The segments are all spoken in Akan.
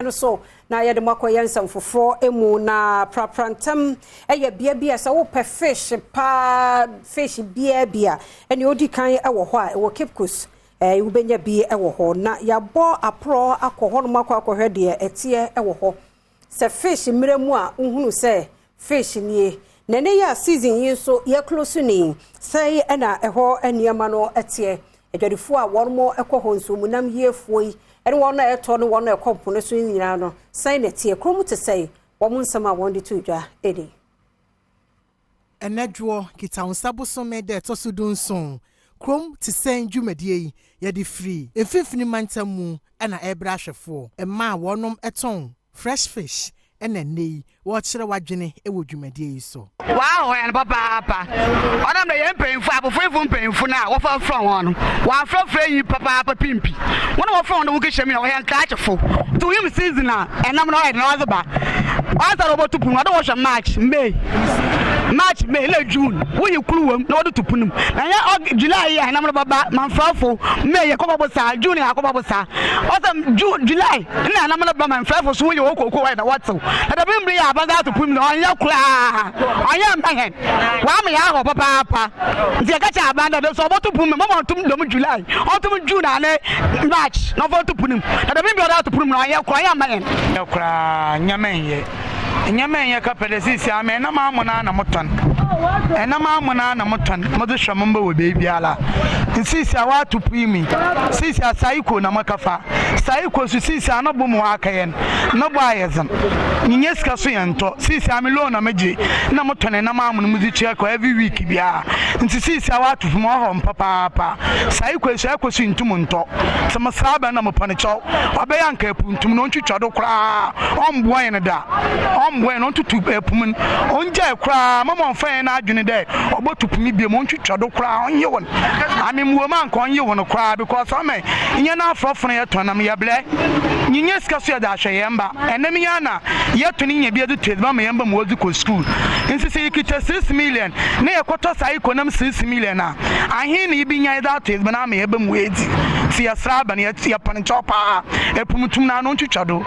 No so na yɛde mo akɔ yɛn nsɛm foforɔ mu. Na Praprantam yɛ bea bi a sɛ wopɛ fish paa, fish biara bi a ɛne odi kan wɔ hɔ a ɛwɔ Cape Coast, wobɛnya bi wɔ hɔ. Na yɛabɔ aporɔ akɔ hɔnom akɔ akɔhwɛ deɛ ɛteɛ wɔ hɔ, sɛ fish mmerɛ mu a wohunu sɛ fish nie. Na ɛnɛ yi a season yi nso yɛkuro so ni sɛe, ɛna ɛhɔ nneɛma no ɛteɛ. Adwadifoɔ a wɔn kɔ hɔ nso mu nam yiefoɔ yi ɛne wɔn a ɛtɔ ne wɔn a ɛkɔ mpo no so nyinaa no, sɛn na ɛteɛ kurom te sɛn? Wɔn nsɛm a wɔn de to dwa ɛni. Ɛnɛdwoɔ Kitawonsa bosome da ɛtɔ so 17, kurom te sɛn dwumadie yi yɛde firi Mfimfini Mantam mu ɛna ɛrebrɛ ahwɛfoɔ. Mmaa a wɔnom ɛtɔn fresh fish ɛna nnɛ yi wɔrekyerɛ wadwene ɛwɔ dwumadie yi so. Waa hɔ yɛn papaapa. Ɔnam dɛ yɛn mpanyinfo, abofrafo mpanyinfo no a wɔfrafra wɔn no, wɔafrafra yi papaapa pimpi. Wɔn a wɔfrɛ wɔn no wɔkɛhyɛ mu yɛ wɔyɛ nkrakyefo, nti woyim season a ɛnam no ɔyɛ den ɔdze ba ansa na wɔbɛto pon. Ɔde wɔhwɛ March, May, March, May na June, woyi kuru wɔ mu na wɔde to pon mu. Na nyɛ July yi a ɛnam no bɛba mamfrafo. May yɛ kɔbɔ saa, June yɛ akɔbɔ saa. Ɔsɛ June, July na ɛnam no ba mamfrafo so. Woyɛ wɔ koko wɔyɛ na wɔtew na dɛm mbere yɛ abadze ato pon mu na ɔnyɛ koraa, ɔnyɛ mma hɛn. Wama yɛ ahɔ papaapa, nti yɛka kyerɛ aban dɛ sɛ ɔbɔto pon mu, mama ɔntom dɛm July, ɔntom June ane March na ɔmfa nto pon mu. Na dɛm mbere ɔde ato pon mu na ɔnyɛ koraa, ɔnyɛ mma hɛn. Yɛ koraa nyɛma nyɛ, nyɛma nyɛ kapɛ dɛ sisi ama ɛnam amona na motɔn, ɛnam amona na motɔn modze hwɛ mo mba wɔ beebiara. Nsisi a wɔato pui mu sisi a saiko na mɔkafa saiko so sisi a no bo mu akɛyɛ no bo ayɛ dzen, nyɛ sika so yɛ ntɔ. Sisi a me loan na megye na motɔn ɛnam amono mu dze tua kɔ every week biara, nti sisi a wɔato pui mu ɔhɔ mpapaapa. Saiko so ɛkɔ so ntum ntɔ, sɛ mesra abɛn na mopɛ no kyɛw, ɔbɛyɛ anka epuntum na ɔntwitwa do koraa. Ɔmboa yɛn da, ɔmboa yɛn. Ɔntutu epum no, ɔngyae koraa. Mama ɔmfa yɛn n'adwene dɛ ɔbɔtu pum bio mu, ɔntwitwa do koraa, ɔnye wɔn amemmuo mu anka ɔnye wɔn koraa, because ɔmɛ nyɛ n'afrɔfo no yɛtɔn nam yɛblɛ nyinyɛ sika so yɛde ahwɛ yɛn ba. Ɛnam yi ana yɛtɔ ne nya bi yɛde to edziban ma yɛn ba mu wɔdze kɔ school. Nti sɛ yɛkita 6 million na yɛkɔtɔ saa ikɔ 6 million a, ahen na yɛbi nya yɛde ato edziban ama yɛn ba mu wɔadzi? Nti yɛsrɛ aba no, yɛpɛ no nkyɛw paa, epumtum na ano ntwitwa do.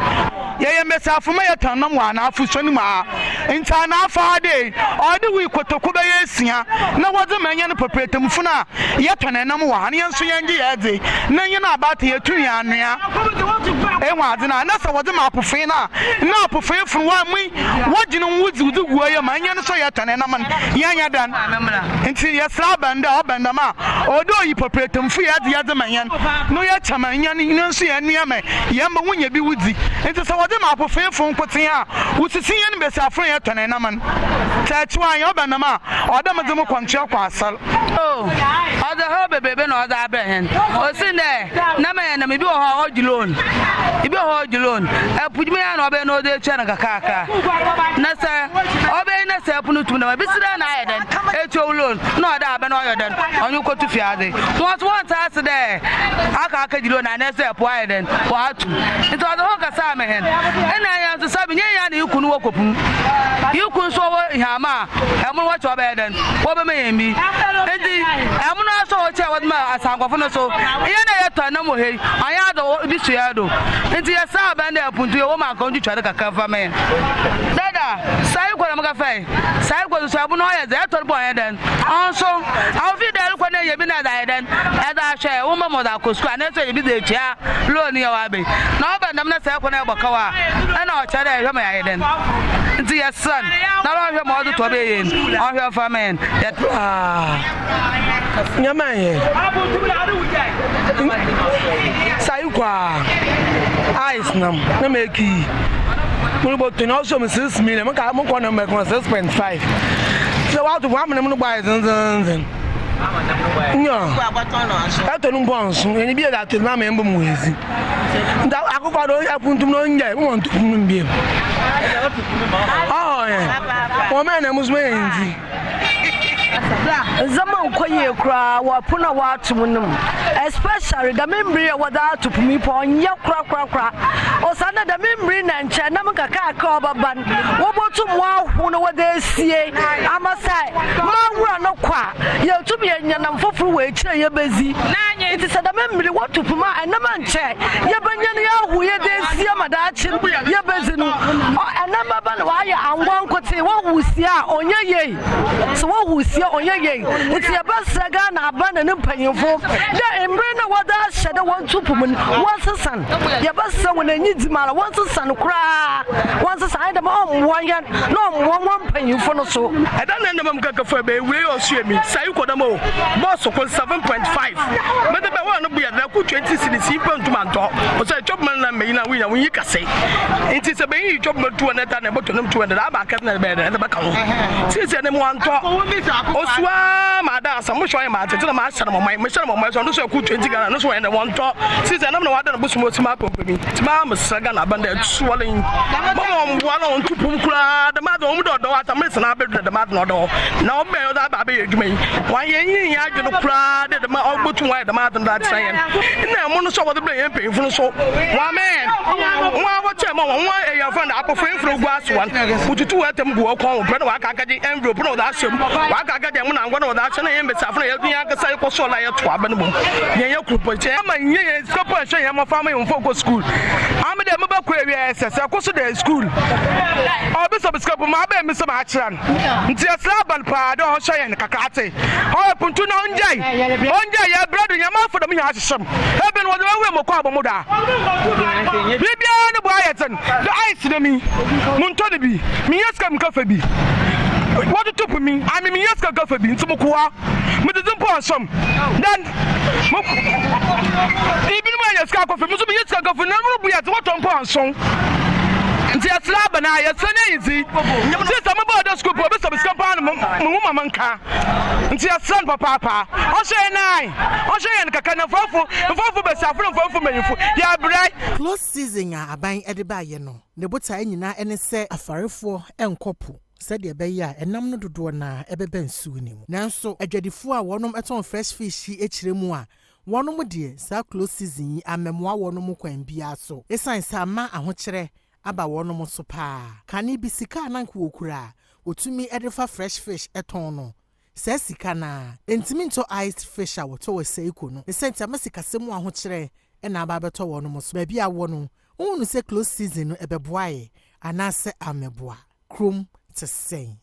Yɛyɛ mbesiafo ma yɛtɔn nam wɔ anaafo sua no mu a, nti anaafo ha de ɔde wui kotoku bɛyɛ 6 na wɔdze ma ɛnyɛ no pɔpɛtɛmfo no a yɛtɔn ɛnam wɔ ha no, yɛn nso yɛn gye yɛ dze na yɛn abaata yɛtu yɛn anoa ehu adze no a. Na sɛ wɔdze ma apofee no a, na apofee funu wɔn mu wɔgyina ho wodzi wodzi gu ɛyɛ ma ɛnyɛ no so yɛtɔn ɛnam no yɛnyɛ dan. Nti yɛsrɛ aban dɛ ɔbɛn dɛm a ɔwɔ dɛ oyi pɔpɛtɛmfo yɛdze ma yɛn no yɛkyɛ ma yɛn no nso yɛn nua ma yɛn ma wonya bi wodzi. Nti sɛ wɔdze ma apofeefo nkotsee a, wosisi yɛn mbesiafo no yɛtɔn ɛnam no sɛ akyiwa yɛn ɔbɛn dɛm a ɔwɔ dɛ medze mo kɔnkyea kɔ asar. O ɔdze haw bebrebe na ɔdze abrɛ hɛn. Osi dɛ nam yɛ nam, ebi wɔ hɔ a ɔgye loan, ebi wɔ hɔ a ɔgye loan. Ɛpo dwuma yi a na ɔbɛyɛ na ɔdze etua no kakraka. Na sɛ ɔbɛyɛ na sɛ ɛpo no tum dɛm a, ebesi dɛn na ayɛ dɛn etua wo loan na ɔdɛ abɛn ɔyɛ dɛn ɔnye wo kɔto fiadze. Hɔn so wɔnntse ase dɛ aka akɛgye loan anaa sɛ ɛpo ayɛ dɛn ɔato. Ntsi ɔdze ho kasa ama hɛn. Nna hɛn so sɛbe nnyɛ hɛn na yɛku no wɔ kɔpo mu. Yɛku nso ɔwɔ hɛn a ɛmo no wɔkyɛ ɔbɛyɛ dɛn wɔbɛma yɛn bi. Nti ɛmo no aso wɔkyɛ wɔde ma asankɔfo no so yɛn na yɛtɔ ɛnam wɔ ha yi, ɔnyɛ adɔ bi so yɛ do. Nti yɛsɛ aban dɛ apuntu yɛ wɔ mu anka ɔntwitwa de kakra fa ma yɛn dada. Saa yi kɔ na meka fɛ saa yi kɔ so ɛmo no ɔyɛ dɛ ɛtɔ no bɔ ɔyɛ dɛn ɔnso ahofi dɛ ɛrekɔ na ɛyɛ bi na ɛdɛ ayɛ dɛn ɛdɛ ahwɛ wɔn mma mu ɔdɛ akɔ sukuu anaa ɛsɛ yɛ bi dɛ etua loan yɛ wɔ abɛ na ɔbɛn dɛm na sɛ ɛkɔ na ɛbɔ kawa ɛna ɔkyerɛ dɛ ɛhwɛ ma yɛayɛ dɛn. Nti yɛsrɛ no na ɔhwɛ ma ɔde tɔ bɛyɛ yɛn, ɔhwɛ mfa ma yɛn. Nyama yɛ sayi kwa ice nam na mɛ ki mo bɔ tɔn ɔsɔ mi 6 million mo ka mo kɔ na mɛ kɔn 6.5 sɛ wàá tó fún amina mo bɔ ayɛ zenzenzen nyɔ ɛtɔ no mbɔ nso ɛni bi yɛ ato na mɛ mbɔ mu wɔ ezi nta akokɔ do apuntum na ɔnyɛ mo wɔn to funu mbiem ɔhɔ yɛ wɔn mɛ na mo so yɛ nti. Ndzɛmba nnkɔ yie koraa wɔ pon a wɔato mu no mu, especially dɛm mber yi a wɔdze ato pon yi po, ɔnnyɛ korakorakora, osiandɛ dɛm mber yi na nkyɛ nam nkakrankra a ɔbɛba no wobotum wɔaho na wɔdze esie ama sɛ mawura no kɔ a, yeetum yenya nam fofor wɔ ekyir a yebedzi. Ntsi sɛ dɛm mber yi wɔto pon mu a, nam a nkyɛ yebenya no yɛaho yɛdze esie ma. ma daakye no yɛbɛdzi no. Ɛnam bɛba na wɔayɛ angoa nkotsee, wɔhuw sie a ɔnnyɛ yie. Sɛ wɔhuw sie a ɔnnyɛ yie. Ntsi yɛbɛserɛ Ghana aban na ne mpanyimfo dɛ mber no a wɔdze ahyɛ dɛ wɔnto po mu no, wɔnsesa no. Yɛbɛserɛ hɔn enyidzi mu ara, wɔnsesa no koraa, wɔnsesa anyɛ dɛm a ɔmmboa hɛn na ɔmmboa hɔn mpanyimfo no so. Ɛda na ɛnam kakafo ɛbɛyɛ wei ɔsue mi sayi kɔdam o bɔs ko 7.5 mede bɛ wɔn no buya na ku 20 cedis yi pɛ ntuma ntɔ ɔsɛ twɛ buma na mɛyi na wunya wunyi kase nti sɛ bɛyi twɛ buma 200 ta na ɛbɛtɔ nam 200 aba akɛse na ɛbɛyɛ dɛ ɛde bɛka ho sisi ɛne mu antɔ osua ma ada asa mo hwɛ ɔyɛ ma atete na ma ahyɛ no mɔmɔe mehyɛ no mɔmɔe so ɔno so ɛku 20 Ghana no so wɔyɛ dɛ wɔntɔ sisi ɛnam na wada no bosom osi ma apɔmpɔmi nti maa mesrɛ Ghana aban dɛ ɛtuwale yi mama wɔn boa na wɔn tu pum koraa dɛm ade wɔn dɛ ɔdɔ atamere sena abɛduru dɛm ade na ɔdɔ na wɔn bɛn ɔdɔ aba abɛyɛ adwuma yi wɔn yɛn yi yɛn adwene koraa dɛ dɛm ɔbɛtum wɔayɛ dɛm ade no atena yɛn na ɛmo no so a wɔde brɛ yɛn mpanyinfo no so wɔn amɛn wɔn a wɔkyɛ ma wɔn wɔn ɛyɛ fɛn apɔfo efiri gu ase wɔn wotutu wɔn atam gu wɔn kɔn wɔn pɛ na wɔn aka akagye envelope na wɔde ahyɛ mu wɔn aka akagye ɛmo na angwa na wɔde ahyɛ na yɛn mbesiafo na yɛn yɛn ankasa yɛkɔ sɔɔ na yɛto aba no mu yɛn yɛ kuru pɔkyɛ ama nyɛ yɛn sika pɔ ɛhwɛ yɛn mmɔfra ama yɛn mfo nkɔ sukuu ame dɛ mobɛkɔ awia ɛsɛ sɛ ɛkɔ so dɛ sukuu ɔbisa sika po ma abɛn mi sɛ ma akyerɛ no nti yɛsrɛ aban paa dɛ ɔnhwɛ yɛn kakra ate ɔyɛ puntu na ɔngyae ɔngyae yɛ brɛ do nyɛma afo dɛm nyɛ ahyehyɛ m eben wɔdze wɔwura mu kɔ abɔ mu daa biribiara no bo ayɛ dzen dɛ ice na mi montɔ no bi menyɛ sika mkafa bi wɔtoto po mi ame menyɛ sika nkafa bi nti mokoa medzedze mpo ɔnhyɛ m then mo ebinom anya sika akɔfa mu nso menyɛ sika nkafa na mo bo yɛ dze wɔtɔ mpo anso nti yɛsrɛ aban a yɛsrɛ no ayidzi nti sɛ mobaa dɛ sukuu po obisa me sika paa no mo ho ma menka nti yɛsrɛ no papaapa ɔnhwɛ yɛn nan ɔnhwɛ yɛn kakra na mfɔmfo mfɔmfo basiafo ne mfɔmfo manyimfo yɛabrɛ. Close season a aban de baeɛ no, ne botaeɛ nyinaa ne sɛ afarefoɔ nkɔ po sɛdeɛ ɛbɛyɛ a ɛnam no dodoɔ no ara bɛba nsuo no mu. Nanso adwadifoɔ a wɔnom tɔn fresh fish yi kyerɛ mu a, wɔnom deɛ saa close season yi ammɛmoa wɔnom kwan biara so esiane sɛ ama ahokyerɛ aba wɔnom so paa. Kane bi sika a na anka wɔkura a wɔtumi de fa fresh fish tɔn no, saa sika no ara ntumi ntɔ iced fish a wɔtɔ wɔ Seiko no. Ne sɛ nti ama sikasɛm mu ahokyerɛ na aba abɛtɔ wɔnom so. Baabi a wɔ no, wohunu sɛ close season no ɛbɛboaeɛ anaasɛ ammɛboa? Kurom te sɛn?